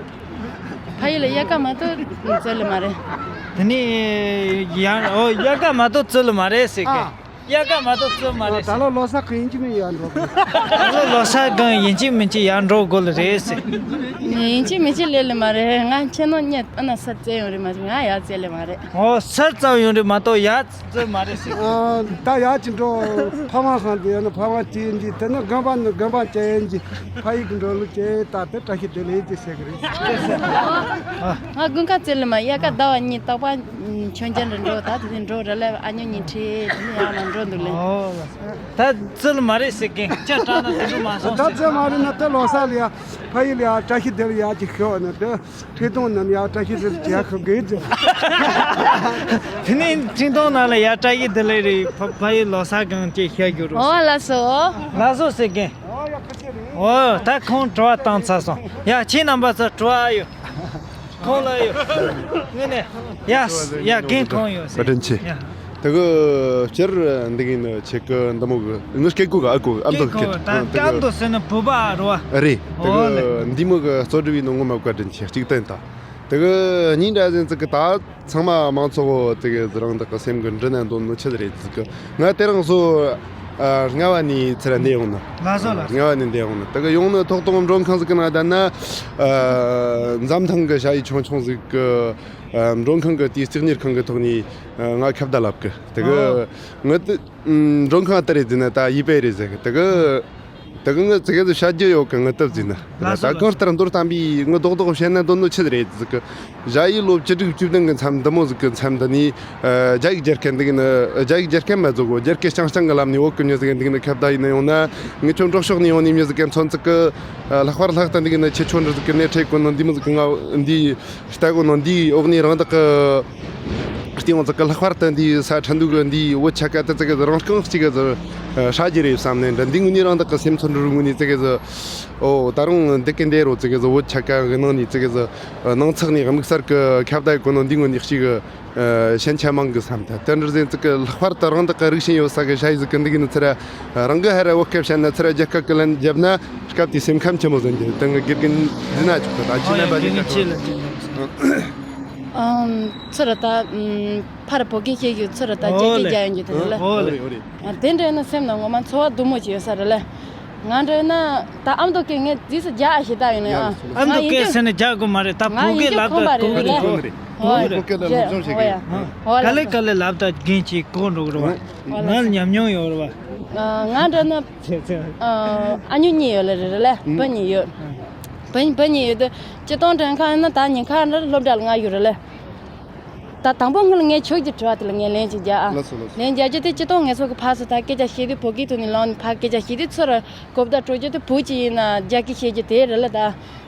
ཕ་ཡུལ་ལ་དབྱར་ཁ་མ་གཏོགས་བཙལ་ལེ་མ་རེད། དེ་ནས་ཡང་། ཨོ། དབྱར་ཁ་མ་གཏོགས་བཙལ་ལེ་མ་རེད་ཟེར་གི། ཨ། དབྱར་ཁ་མ་གཏོགས་བཙལ་མ་རེད་ད་ཟེར། ལོ་ལོ་གསར་གི་ཡིན་གཅིག་མིན་ཡར་འགྲོ་དགོས། ད་ལོ་ལོ་གསར་གང་ཡིན་གཅིག་མིན་གཅིག་ཡར་འགྲོ་དགོས་ལེ་རེད་ཟེར། ཡིན་གཅིག་མིན་གཅིག་ལེ་ལེ་མ་རེད། ང་ཁྱེད་ནང་གཉིས་ཨ་ན་ས་བཙལ་ཡོང་རེད་མ་གཏོགས་ང་ཡར་བཙལ་ལེ་མ་རེད། ཨོ། ས་བཙལ་ཡོང་རེད་མ་གཏོགས་ཡར་བཙལ་མ་རེད་ཟེར། ཨ། ད་ཡར་གྱི་འགྲོ། ཕ་མ་ཁང་དུ་ཡོད་ན་ཕ་མ་སྐྱེལ་གྱི། དེ་ནི་རྒན་པ་ནི་རྒན་པ་སྐྱེལ་གྱི། ཕ་ཡུལ་གྱི་འགྲོ་ལུགས་ཀྱི་ད་དེ་བཀྲ་ཤིས་བདེ་ལེགས་ཀྱི་ཟེར་གི་རེད། ང་དགུན་ཁ་བཙལ་ལེ་མ། དབྱར་ཁ་ཟླ་བ་གཉིས་རྟག་པར་མཆོད་མཇལ་རུ་འགྲོ། ད་དེ་ནས་འགྲོ་ར་ལེ་ཨ་ཉོ་གཉིས་ཁྲིད་དེ་ནས་ཡར་ལ་འགྲོ་འདུག་ལེ། ཨོ། ད་བཙལ་མ་རེད་ཟེར་གི། ཅ་དྲག་ན་དེ་འགྲོ་མ་སོང་ཟེར། ད་བཙལ་མ་རེད་ན་དེ་ལོ་གསར་ལ་ཡ་ཕ་ཡུལ་ལ་ཡ་བཀྲ་ཤིས་བདེ་ལེགས་ཡ་ཅིག་ཤོག་ན་དེ། ཁྲི་སྟོང་ནམ་ཡང་བཀྲ་ཤིས་བདེ་ལེགས་ཁ་དགོས་ཀྱི། དེ་ནས་ཁྲི་སྟོང་ནང་ལ་ཡ་བཀྲ་ཤིས་བདེ་ལེགས་རེད། ཕ་ཕ་ཡུལ་ལོ་གསར་གང་ཅིག་ཤར་རྒྱུ་རོ། ཨོ་ལགས་སོ། ལགས་སོ་ཟེར་གི། ཨོ་ད་ཁོང་དྲི་བ་བཏང་ཚར་སོང་། ཡ་ཁྱེད་རྣམ་པ་ཚོ་དྲི་བ་ཡོད། ཁོང་ལ་ཡོད། ངས་ནས་ཡ་ཡ་རྒན་ཁོང་ཡོད་ཟེར། བཀའ་དྲིན་ཆེ། ཡ། དེ་གི་སྤྱིར་འདི་གི་ནི་ཁྱེད་ཀྱི་འདི་མོ་གི་ངི་སྐད་གོ་གི། ཨ་གོ་གི། ཨ་མདོ་སྐད་གོ་གི། ད་ཨ་མདོ་སྐད་སྐད་ཨ་མདོ་ཟེར་ནི་བོད་པ་རེད་བ། རེད། དེ་ཨོ་ལེ། གི་འདི་མོ་གི་གཙོ་སྒྲུབ་བྱས་ནོ་ངོ་མ་བཀའ་དྲིན་ཆེ། གཅིག་བསྟན་ད། དེ་གི་གཉིས་འདྲ་ཟིན་ཙི་གི་ད་ཚང་མ་མང་ཚོགས་དེ་གི་རང་དག་གི་སེམས་གི་འདྲི་ན་འདོད་ནོ་ཆི་རེད་ཟིག་གི། ང་དེ་རིང་སོ་ཨ་རྔ་བ་ནས་ཚུར་འདི་ཡོང་ནི། ལགས་སོ་ལགས་སོ། རྔ་བ་ནས་འདི་ཡོང་ནི། དེ་གི་ཡོང་ནི་ཐོག་དང་མགྲོན་ཁང་ཟིག་གི་ནང་བསྡད་ན། ཨ། འཛམ་ཐང་གི་ཞ་ཡི་ཆུང་ཆུང་ཟིག་གི། ཨ། མགྲོན་ཁང་གི་དེའི་རྩིག་གཉེར་ཁང་གི་ཐོག་ནས། ཨ། ང་ཁ་བརྡ་ལབ་གི། དེ་གི། ཨོ། ངི་དེ། ཨམ། མགྲོན་ཁང་ལྟར་རེད་ཟེར་ན་ད་ཡིད་པའི་རེད་ཟེར་གི། དེ་གི། དེ་གི་ངི་ཙི་གེ་ཙི་བཤད་རྒྱུ་ཡོད་གི། ངི་སྟབས་ཟིན་ན། ལགས་སོ། ད་གང་ལྟར་མདོར་བསྟན་པའི་ངི་རྡོག་རྡོག་བཤད་ན་འདོད་ནོ་ཆི་རེད་ཟེར་གི། ཞ་ཡི་ལོ་བཅུ་དྲུག་བཅུ་བདུན་གི་མཚམས་འདི་མོ་ཟིག་གི་མཚམས་འདི་ནས། ཨ། རྒྱ་ཡིག་སྦྱར་མཁན་འདི་གི་ནི། རྒྱ་ཡིག་སྦྱར་མཁན་མ་ཟིག་གོ། རྒྱ་སྐད་རྐྱང་རྐྱང་གི་ལམ་ནས་བོད་གི་མྱི་ཟིག་གི་འདི་གི་ནི་ཁ་བརྡ་ཡིན་ན་ཡོང་ན། ངི་ཁྱོད་འབྲོག་ཕྱོགས་ནས་ཡོང་ནི་མྱི་ཟིག་གི་མཚོན་ཚིག་གི། ཨ། ལྷག་པར་ལྷག་ལྟ་འདི་གི་ནི་ཁྱེད་ཆོ་འདྲ་ཟིག་གི་སྣེ་ཁྲིད་གོ་ནོ་འདི་མོ་ཟིག་གི། ང་འདི་ལྟ་གོ་ནོ་འདིའི་འོག་ནས་རང་དག་གི་ དེ་ཡང་ཙི་གི་ལྷག་པར་དུ་འདིའི་ས་ཁྲ་འདུག་གི་འདིའི་བོད་ཆ་ག་དེ་ཙི་གི་རང་རྐང་གཅིག་གི་ཟིག་ཧྲ་རྒྱུ་རེད་བསམ་ནས་འདྲ། འདི་ངུ་ནི་རང་དག་གི་སེམས་ཚོར་འགྲོ་ངུ་ནི་ཙི་གི་ཟིག་ཨོ་ད་རུང་འདི་གི་འདི་རོ་ཙི་གི་ཟིག་བོད་ཆ་ག་གི་ནང་ནས་ཙི་གི་ཟིག་ནང་ཚགས་ནས་དམིགས་བསལ་གི་ཁ་བརྡ་གོ་ནོ་འདི་ངུ་ནི་གཅིག་གི་ཞན་ཆ་མང་གི་བསམ་ད། དེ་འདྲ་ཟིན་ཙི་གི་ལྷག་པར་དུ་རང་དག་གི་རིགས་ཞེན་ཡོད་ས་གི་ཞ་ཡི་ཟིག་གི་འདི་གི་ནི་ཚི་ར་རང་གི་ཧ་ར་བོད་སྐད་བཤད་ན་ཚི་ར་རྒྱ་སྐད་གི་ལན་རྒྱབ་ན་སྐབས་དེ་སེམས་ཁམས་ཆེན་མོ་ཟིན་གི་དེང་གི་དགེ་རྒན་འཛིན་ན་ཆོག་གི་ད་ཅི་ན་ཨོ་ཡ་དགེ་རྒན་ཆེ་ལ་ཅི་ཨམ་ཚུར་ད་ཨམ་ཕར་བོད་སྐད་བཤད་རྒྱུ་ཚུར་ད་ཨོ་རྒྱ་སྐད་ལེ། རྒྱག་ཡོང་རྒྱུ་དེ་རེད་ལ། ཨོ་ལེ། ཨོ་རེད། ཨ་དེ་འདྲ་ཡིན་ན་སེམས་ལ་ངོ་མ་ཚོར་བ་སྡུག་མོ་ཅིག་ཡོད་ས་རེད་ལ། ང་འདྲ་ཡིན་ན་ད་ཨ་མདོ་སྐད་ངས་རྗེས་སུ་རྒྱག་ཨ་ཞེ་ད་ཡིན་ནི་ཨ། ཨ་མདོ་སྐད་ཟེར་ནས་རྒྱག་དགོས་མ་རེད། ད་ང་བོད་ཡིན་སྐད་རྒྱུ་ལབ་ད་ཁོམ་པ་གོ་གི་རེད་རེད། ལ། ཨོ་ཨོ་རེད། བོད་སྐད་ལ་སློབ་སྦྱོང་བྱེད་ཀྱི་ཡོད། ཨོ་ག་ལེ་ལ་ག་ལེ་ལབ་ད་རྒན་གྱིས་གོ་འགྲོ་གི་རེད་བ། ཨོ་ལ་ང་ཉམས་མྱོང་ཡོད་རེད་བ། ང་འདྲ་ན་ཨ་ཉོ་གཉིས་ཡོད་ལ་རེད་ལ་བུ་གཉིས་ཡོད། བུ་བུ་གཉིས་ཡོད་དུ་སྤྱི་གཏོང་དྲན་ཁ་ཡིན་ན་ད་ཉིན་ཁ་འདྲ་སློབ་གྲྭ་ལ་ང་ཡོད་རེད་ལ། ད་དང་པོ་སྔོན་ལ་ངས་ཁྱོད་ཀྱི་དྲི་བ་དེ་ལ་ངས་ལན་ཅིག་རྒྱག་ཨ། ལགས་སོ་ལགས་སོ། ལན་རྒྱག་རྒྱུ་དེ་སྤྱི་གཏོང་ངལ་གསོ་གི་ཕར་ཚུར་ད་སྐད་ཆ་བཤད་དུས་བོད་སྐད་ཐོག་ནས་ལངས་ནས་ཕར་སྐད་ཆ་བཤད་དུས་ཚུར་གོ་བརྡ་སྤྲོད་རྒྱུ་དེ་བོད་ཀྱི་ཡིན་ན་རྒྱ་སྐད་བཤད་རྒྱུ་དེ་རེད་ལ་ད།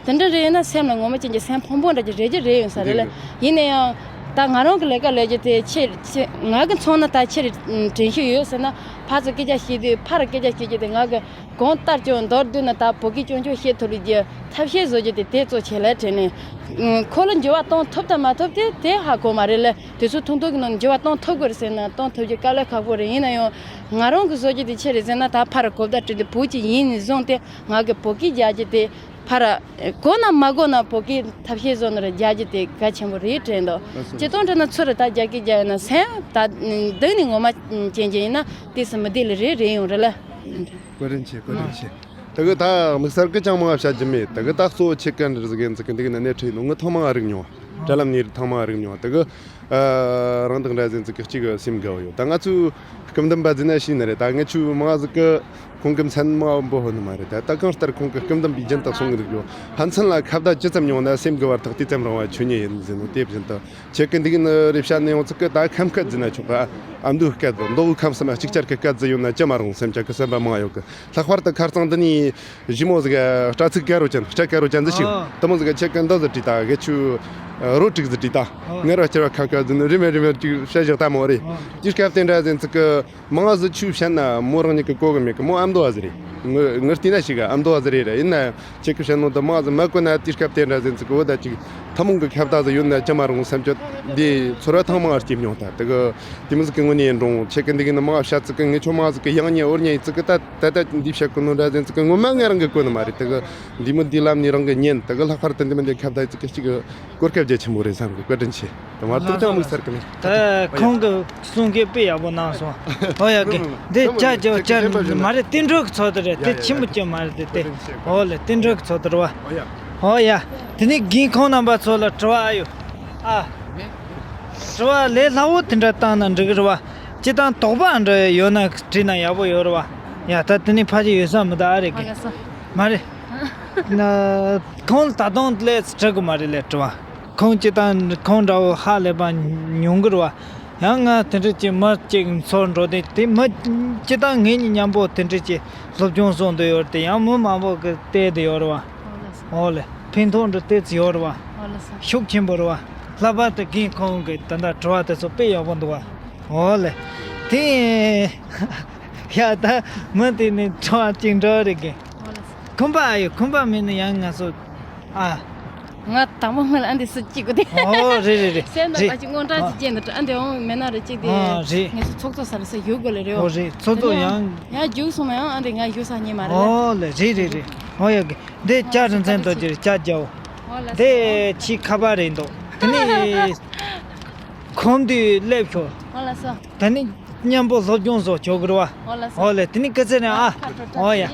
དེ་འདྲ་རེད་ཡིན་ན་སེམས་ལ་ངོ་མ་ཅན་གྱི་སེམས་ཕམ་པོ་འདྲ་ཅིག་རེད་རྒྱུ་རེད་ཡོང་ས་རེད་ལ། འདི་ཡིན་ན་ཡང་ད་ང་རང་གི་ལས་ཀ་ལས་རྒྱུ་དེ་ཆེ་ཆེ་ང་གི་མཚོན་ན་ད་ཆེ་རེད་དྲན་ཤེས་ཡོད་ཟེར་ན་ཕར་ཚུར་སྐད་ཆ་བཤད་དུས་ཕར་སྐད་ཆ་བཤད་རྒྱུ་དེ་ང་གི་གང་ལྟར་ཀྱང་མདོར་བསྡུས་ན་ད་བོད་སྐད་རྐྱང་རྐྱང་བཤད་ཐུབ་ལུགས་ཀྱི་ཐབས་ཤེས་བཟོ་རྒྱུ་དེ་དེ་གཙོ་ཆེ་ལ་དྲན་ནས། ཁོ་ལ་འགྱུར་བ་གཏོང་ཐུབ་དང་མ་ཐུབ་དེ་དེ་ཧ་གོ་མ་རེད་ལ། དེ་ཚོ་ཐུང་ཐུང་གི་ནང་འགྱུར་བ་གཏོང་ཐུབ་དགོས་རེད་ཟེར་ན་གཏོང་ཐུབ་རྒྱུ་དཀའ་ལས་ཁག་པོ་རེད། ཡིན་ན་ཡང་ང་རང་གི་བཟོ་རྒྱུ་དེ་ཆེ་རེད་ཟེར་ན་ད་ཕར་གོ་བརྡ་སྤྲད་དེ་བོད་ཀྱི་ཡིན་ནས་བཟུང་སྟེ་ང་གི་བོད་སྐད་རྒྱག་རྒྱུ་དེ་ཕར་གོ་ན་མ་གོ་ན་བོད་སྐད་ཐབས་ཤེས་བཟོ་ན་ར་རྒྱག་རྒྱུ་དེ་གལ་ཆེན་པོ་རེད་དྲན་འདུག་སྤྱི་གཏོང་དྲན་ན་ཚུར་ར་ད་རྒྱ་སྐད་རྒྱག་ཡོད་ན་སེམས་ད་འདི་ནས་ངོ་མ་ཅན་ཅན་ཡིན་ན་དེ་སུ་མི་བདེ་ལ་རེད་རེད་ཡོང་རེད་ལ། བཀའ་དྲིན་ཆེ། བཀའ་དྲིན་ཆེ། དེ་གི་ད་དམིགས་བསལ་གི་ཅང་མང་བ་བཤད་རྒྱུ་མེད། དེ་གི་ད་གཙོ་བོ་ཆེ་གན་རི་ཟི་གན་ཟི་གི་འདི་གི་ནི་ནས་ཁྲིད་ནོ་ངི་ཐང་མང་རིག་མྱོང་། དྲ་ལམ་ནས་ཐང་མང་རིག་མྱོང་། དེ་གི་རང་དང་འདྲ་ཟིན་ཟི་གི་གཅིག་གི་སེམས་དགའ་བོ་ཡོད། ད་ང་ཚོའི་སྐུ་མདུན་པ་ཟིན་ན་ཤེས་ནི་རེད། ད་ངི་ཆུ་མང་ཟི་གི་ཁོང་གི་མཚན་མ་འབོ་ཧོ་ནི་མ་རེད། ད་ད་གང་ལྟར་ཁོང་གི་སྐུ་མདུན་པའི་རྒྱུན་དུ་སོང་གི་འདུག་ཡོད། ཕན་ཚུན་ལ་ཁ་བརྡ་ཅི་ཙམ་ཡོང་ན་སེམས་དགའ་བར་ཐག་དེ་ཙམ་རིང་བ་ཆོས་ཉིད་ཡིན་ཟིན་ནོ་དེ་བཞིན་དུ། ཁྱེད་ཀྱི་འདི་གི་ནི་རེ་བཤད་ནས་ཡོང་ཚིག་གི་ད་ཁམས་སྐད་ཟིན་ན་ཆོག་ག་ཨ་མདོའི་སྐད་དུ་མདོ་གི་ཁམས་སམ་གཅིག་ཅར་གི་སྐད་ཟིན་ཡོད་ན་ཅི་མ་རུང་སེམས་ཅག་གི་སེམས་པ་མང་ཡོད་གི། ལྷག་པར་དུ་ཁ་རྩང་འདི་ནི་ཞི་མོ་ཟིག་ག་སྤྲ་ཚིག་དཀར་རོ་ཅན་སྤྲ་དཀར་རོ་ཅན་ཟི་ཞིག་ཨོ། དེ་མོ་ཟིག་ག་ཁྱེད་ཀྱི་འདི་ཟི་བྲིས་ད་གི་ཆུ་རོ་དྲུག་ཟི་བྲིས་ད་ཨོ། ངེར་བ་ཁྱེར་བ་ཁ་ཁ་ཟིན་རི་མེ་རི་མེ་ཅིག་བཤད་བཞག་ད་མོ་རེད། ཨོ། དེ་སྐབས་དེ་འདྲ་ཟིན་ཚིག་གི་མང་ཟི་ཆུ་བཤད་ན་མོ་རང་ཉིད་ཀྱི་གོ་གི་མེད་གི། མོ་ཨ་མདོ་བ་ཟི་རེད། ངི་ངི་བལྟས་ན་ཞིག་ག་ཨ་མདོ་བ་ཟི་རེད་ར། ཡིན་ན་ཁྱེད་ཀྱི་བཤད་ནོ་འདི་མང་ཟི་མ་གོ་ན་དེ་སྐབས་དེ་འདྲ་ཟིན་ཚིག་གི་འོ་ད་ཅིག་ཐུན་མོང་གི་ཁྱབ་བརྡལ་ཟིག་ཡོད་ན་ཅི་མ་རུང་སེམས་ཅོད་འདི་ཚོར་བ་ཐེངས་མང་སྐྱེས་མྱོང་ད། དེ་གི་དེ་མོ་ཟིག་གི་ངོས་ནས་ཡིན་རུང་ཁྱེད་ཀྱི་འདི་གི་ནི་མང་བཤད་ཚིག་གི་ངས་ཆོ་མང་ཟིག་གི་ཡང་ཉེ་འོར་ཉེ་ཡི་ཚིག་གི་ད་ད་ད་འདི་བཤད་གི་ནོ་འདྲ་ཟིན་ཚིག་གི་ངོ་མ་ངས་རང་གི་གོ་ནི་མ་རེད། དེ་གི་འདི་མོ་འདི་ལམ་ནས་རང་གི་ཉན་དེ་གི་ལྷག་པར་དུ་འདི་མོ་འདི་ཁྱབ་བརྡལ་ཚིག་གི་གཅིག་གི་གོ་སྐབས་རྒྱ་ཆེན་པོ་རེད་བསམ་གི། བཀའ་དྲིན་ཆེ། དེ་མ་གཏོགས་ཅང་དམིགས་བསལ་གི་མེད། ད་ཁོང་གི་གསུང་སྐད་དཔེ་ཡག་པོ་གནང་སོང་། ཨོ་ཡ་གི་འདི་ཅ་ཅ་ཅ་མ་རེད། བསྟན་འགྲོ་གི་ཚོགས་དེ་རེད། དེ་ཆེན་པོ་ཅན་མ་རེད། དེ་དེ་ཨོ་ལེ་བསྟན་འགྲོ་གི་ཚོགས་དེ་རེད་བ། ཨོ་ཡ། དེ་ནས་རྒན་ཁོང་རྣམ་པ་ཚོ་ལ་དྲི་བ་ཨ་ཡོད་ཨ། དྲི་བ་ལས་སླ་བོ་དེ་འདྲ་བཏང་ན་འགྲིག་གི་རེད་བ། སྤྱི་བཏང་དོགས་པ་འདྲ་ཡོད་ན་དྲིས་ན་ཡག་པོ་ཡོད་རེད་བ། ཡ་ད་དེ་ནས་ཕ་ཆེ་ཡོད་ས་མི་ད་ཨ་རེད་གི། མ་རེད། ཁོང་ད་དུང་ལས་དྲི་གི་མ་རེད་ལས་དྲི་བ། ཁོང་སྤྱི་བཏང་ཁོང་འདྲ་བོ་ཧ་ལས་པ་ཉུང་གི་རེད་བ། ཡང་ང་དེ་འདྲ་ཅིག་མི་གཅིག་ཚོར་འགྲོ་དེ་དེ་མི་སྤྱི་བཏང་ངེད་གཉིས་མཉམ་པོ་དེ་འདྲ་ཅིག་སློབ་སྦྱོང་སོང་དུ་ཡོད་དེ་ཡང་མི་མང་པོ་གི་བལྟས་དུ་ཡོད་རེད་བ། ཨོ་ལེ་ཕན་ཐོགས་འདྲ་བལྟས་ཚུལ་ཡོད་རེད་བ། ཤུགས་ཆེན་པོ་རེད་བ། ལྷག་པར་དུ་རྒན་ཁོང་གི་ད་ལྟ་དྲི་བ་དེ་ཚོ་དཔེ་ཡག་པོ་འདུག་བ། ཨོ་ལེ་དེ་ཡ་ད་མི་དེ་ནི་དྲི་བ་གཅིག་འདྲ་རེད་གི། ཁོམ་པ་ཨ་ཡོད། ཁོམ་པ་མེད་ན་ཡང་ང་ཚོ་ཨ། ང་དང་པོ་སྔོན་ལ་ཨ་འདི་སུ་གཅིག་གོ་དེ། ཨོ་རེད་རེད་རེད། སེམས་ལ་རེད། ད་ཅིག་སྔོན་དྲག་ཅིག་སྐྱེས་འདུག་ཨ་འདི་འོང་མེད་ན་རེད་གཅིག་དེ། ཨ་རེད། ངེད་ཚོ་ཚོགས་གཙོ་ས་རེད་ས་ཡོད་དགོས་ལེ་རེད། ཨོ་རེད་ཚོགས་གཙོ་ཡང་། ཡང་རྒྱུགས་སོང་ན་ཡང་ཨ་འདི་ང་རྒྱུགས་ས་ཉེ་མ་རེད་ལ། ཨོ་ལེ་རེད་རེད་རེད། ཨོ་ཡ་གི་འདི་ལྕགས་རིན་ཚན་རྡོ་རྗེ་རེད་ལྕགས་རྒྱལ་པོ། ཨོ་ལ་འདི་ཕྱི་ཁ་པར་རེད་འདུག་དེ་ནི་ཁོམ་དུས་སླེབས་ཤོག་ཨོ་ལ་སོ། དེ་ནི་མཉམ་པོ་སློབ་སྦྱོང་སོགས་བྱོས་དགོས་རེད་བ། ཨོ་ལ་སོ། ཨོ་ལེ་དེ་ནི་སྐུ་ཚེ་རིང་ཨ། ཨོ་ཡ།